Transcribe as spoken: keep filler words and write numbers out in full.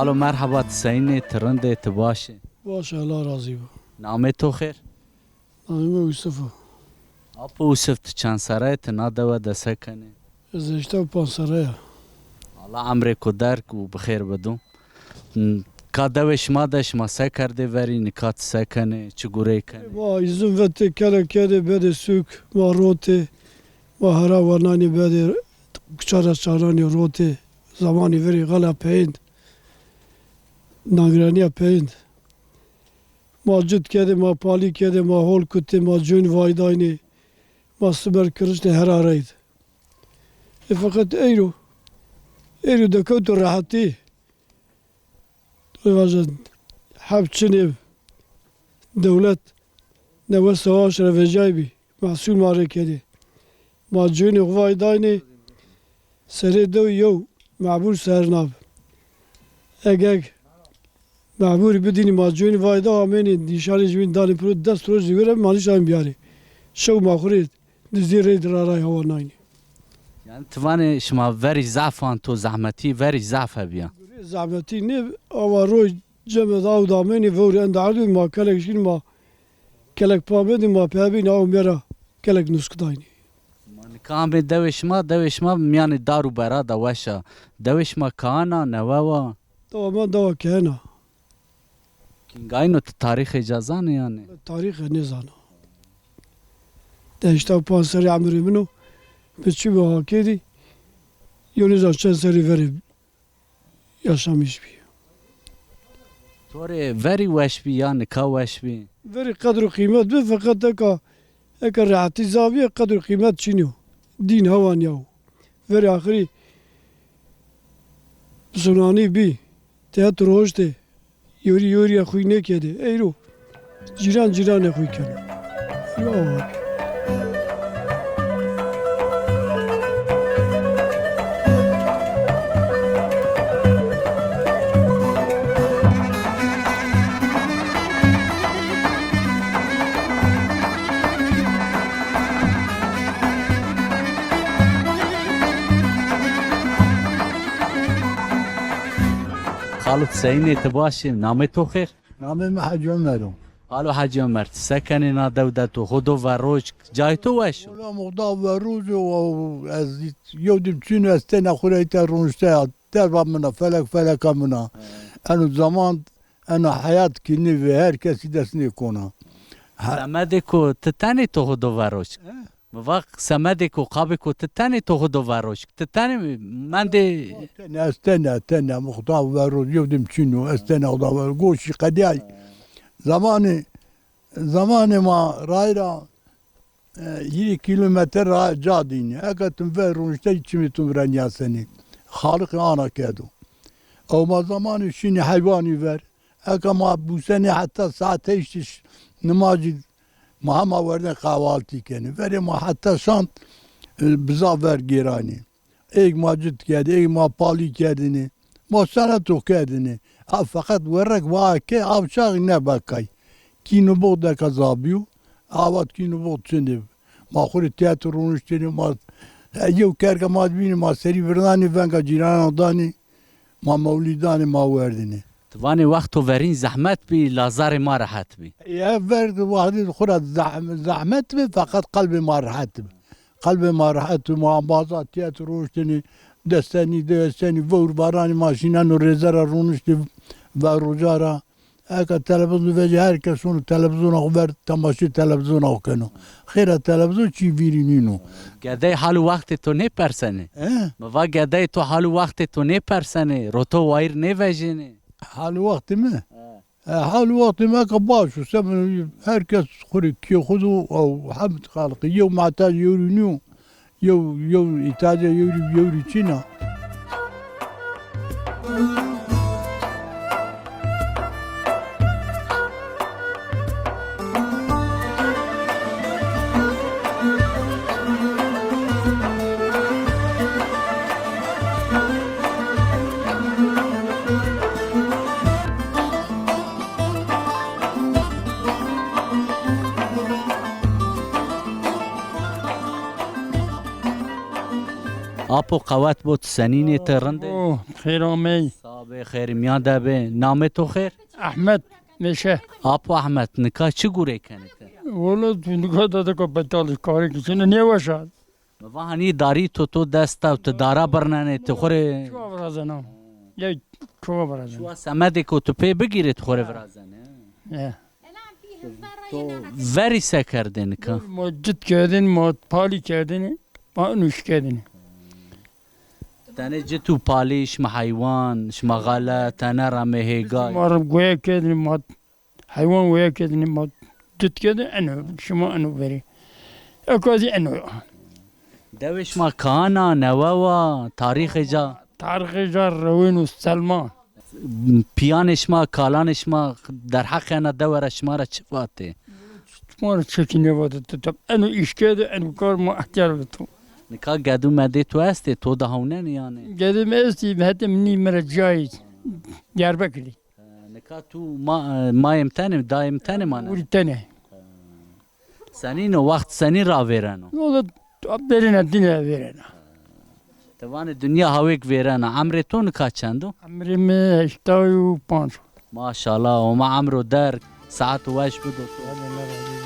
Alo, merheba, ti seyîn ê, ti rind ê, ti baş ê? Baş, Allah razî bo. Namê to xêr? Namê mi Ûsif o. Apo Ûsif, ti çend serre yê, ti na dewe de se kenê? Ez heştay û panc serre ya. Allah emrêko derg û bi xêr bido. Ka dewê şima de şima se kerdê verî, nika ti se kenê, çi gurey kenê? Ma îzin vetê, kelek kerdê bedê sûk, ma rotê, ma hera wernaynê bedê, kuçara çaranê rotê, zamanî verî xela peyênd, nagranîya peyênd. Ma cit kerdê, ma palî kerdê, ma hol kutê, ma coyn vaydaynê, ma siber kiriştê hera reyd. E, feqet eyro, eyro dekewto rehetî. Vaje heb çinê, dewlet newe sewaş ra vecay bî. Mehsûl ma rê kenê. Ma coynê xo vaydaynê, serê dew yew mebûr ser nabi. Eg eg mebûrî bidînî ma coynî vayda amênê nîşanê jimîn danê piro des roj zî were ma nîşan biyarê. Şew ma xo rê dizî rê di ra ray hawa naynî. Yani ti vanê şima verî zaf an to zehmetî, verî zaf hebîya. Zehmetî nê, awa roy ceme de aw damênê vewrê enda erdû ma kelek şkîn ma kelek pamedî ma pebîn aw mera kelek nusk daynî. Ma nika amê dewê şima, dewê şima mîyanê dar û bera de weş a. Dewê şima kaana, newe wa? Dewa ma dewa kehena. Kîngayno ti tarîxê ca zanê yanî? Tarîxe nêzana. De heştay û panc serrî emrê min o. Bi çi bi hakêdî? Yo nêzan çend serrî verê yaşamîş bî. To rê verî weş bî ya nika weş bî? Verî qedr û qîmet bi, feqet eka, eka rehetî zabîye qedr û qîmet çin yo. Dîn hewan yaw. Verî axirî bisunanî bî. Teatro hoştê. Yorî yorîya xwî nêkedê. Eyro cîran cîranê xwî keno. Eyro awa. Xalo, ti seyîn ê, ti baş ê? Namê to xêr? Namê mi Hecî Omer o. Xalo Hecî Omer, ti se kenê na dew de, to xo do verroj, cayê to weş o? Wela mi xo da verroj o, ez yew dim çin o, ez tena xo ra îta ronişte ya. Derba min a, felek feleka min a. He. Eno zaman, eno heyat kî nêvê, her kesî dest nêkona. He. Semedêko ti tenê to xo do verroj? He? Mi va semedêko, qabêko ti tenê to xo do verroj? Ti tenê mendê? Tenê, ez tenê, tenê, mi xo da verroj, yew dim çin o, ez tenê xo da verroj. Goşî qedîyay. Zamanê, zamanê ma rayra, e, hîrê kîlometre ra ca dînî. Eke tim ver ronişte çimê tim vira nîyasenî. Xaliqî ana kedo. Ew ma zamanî şînî heywanî ver. Eke ma bûsenê heta saet heştî ş-, nimajî ma hema werdên qehwaltî kenê. Verê ma heta şan, e, biza ver gêranî. Êg ma cit kerdî, êg ma palî kerdinî. Ma sere to kerdinî. A feqet werrek va ke aw çaxî neba kay. Kîno bo deka zabîyo, awa kîno bo çinê. Ma xo rê tîyatro roniştêne, ma, e, yew kerga ma bînî, ma serî virdanî, venga cîranan danî, ma mewlîdanê ma werdinî. Ti vanê wexto verîn zehmet bî, la zarê ma rehet bî. E, ver wextê xo ra zehm-, zehmet bi, feqet qelbê ma rehet bi. Qelbê ma rehet bi, ma embaza tîyatro roniştêne, destenî, dewestenî, vewr varanî ma şîneno rêze ra roniştê verroja ra. Eka televîzyon vecî, her kes şono televîzyona xo ver, temaşê televîzyona xo keno. Xêra televîzyon çî vîrî nîno. Gedey hal û wextê to nêpersenê? He? Mi va gedey to hal û wextê to nêpersenê, roto wayîr nêvejênê? Hal û wextê mi? He. E, hal û wextê mi eka baş o, se mi, her kes xo rê kê xo do, ew hemd Xaliqî, yew mehtacê yewrî nîyo. Yew, yew îhtîyaca yewrî, yewrî çin a. Apo qewet bo, ti senîn ê, ti rind ê? O, xêr amey. Sağ bê, xêr miyan de bê. Namê to xêr? Ahmet Meşe. Apo Ahmet, nika çi gurê kenê ti? Wala tu nika dadeka betal karê ki çine nêweş a. Mi va hanî darî to to dest ew, ti dara birnenê, ti xwu rê. Çuwa virazena. Ya çuwa virazena. Çuwa semedê ko tu pê bigîrê ti xwu rê virazenê. Ya. To verî se kerdê nika? Ma cit kerdin, ma palî kerdin, ma nuş kerdin. Tenê cit û palî, şima heywan, şima xele, tene remê hêgay. Ma goya kerdin, ma heywan goya kerdin, ma cit kerdin, eno, şima eno verî. Eka zî eno. Dewê şima kaan a, newe wa, tarîxê ca? Tarîxê ca rewên û selman. Piyanê şima, kalanê şima derheqê ena dewe ra şima ra çi vatê? Ma ra çekî nêvatê, ti tab. Eno îşkê de, eno kar ma ehtiyar bito. Nika gedû medê to estê, to de hewnenê yanî? Gedê mi estî, hetê mi nî mi ra cayî Diyarbekirî. Nika tu ma, mayê mi tenê, dayê mi tenê manenê? Wurî tenê. Senîn o, wext senî ravêreno? Yola verêne, dîne verêne. Ti vanê dinya hawêk vêrena. Emrê to nika çend o? Emrê mi heştay û panc o. Maşallah, Homa emro der, saet weş bido to.